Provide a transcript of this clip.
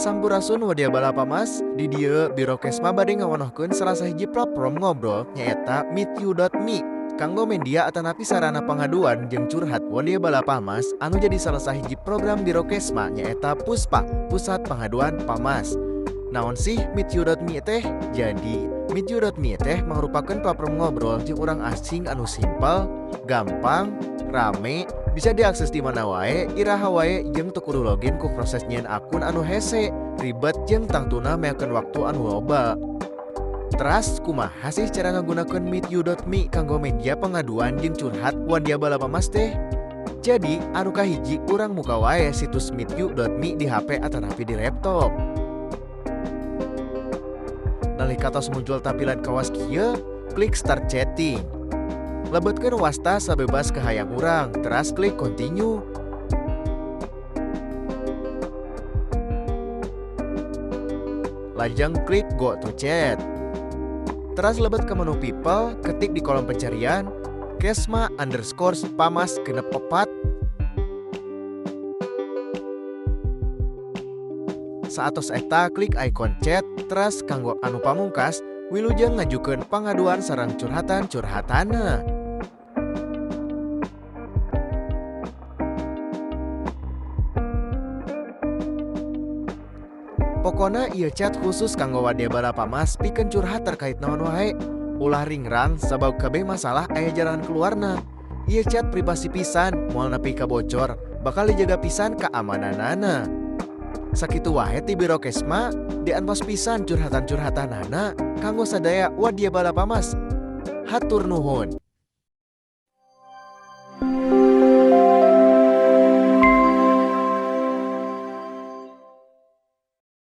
Sampurasun Wadia Bala Pamas. Di dieu Biro Kesma bade ngawanohkeun salah sahiji platform ngobrol nyaeta meetyou.me kanggo media atanapi sarana pengaduan jeung curhat Wadia Bala Pamas anu jadi salah sahiji program Biro Kesma nyaeta Puspa, Pusat Pengaduan Pamas. Naon sih meetyou.me teh? Jadi meetyou.me teh mangrupakeun platform ngobrol jeung urang asing anu simpel, gampang, rame, bisa diakses di mana wae, iraha wae, jeung teu kudu login ku proses nyieun akun anu hese, ribet jeung tangtuna meakeun waktu anu loba. Teras kumaha sih cara ngagunakeun meetyou.me kanggo media pengaduan jeung curhat Wadia Bala Pamas teh? Jadi anu kahiji urang muka wae situs meetyou.me di HP atanapi di laptop. Nalika tos muncul tampilan kawas kieu, klik start chatting. Lebetkeun wasta sabebas kahayang urang, teras klik continue. Lajeng klik go to chat. Teras lebet ke menu people, ketik di kolom pencarian kesma underscore pamas 64. Saatos eta klik icon chat, teras kanggo anu pamungkas, wilujeng ngajukeun pangaduan sareng curhatan-curhatanna. Pokona ieu chat khusus kanggo Wadia Bala Pamas pikeun curhat terkait naon wae. Ulah ringrang sabab kabeh masalah aya jalan keluarna. Ieu chat privasi pisan, moal nepi ka bocor, bakal dijaga pisan keamananana. Sakitu wae ti Biro Kesma, diantos pisan curhatan-curhatanana kanggo sadaya Wadia Bala Pamas. Hatur nuhun.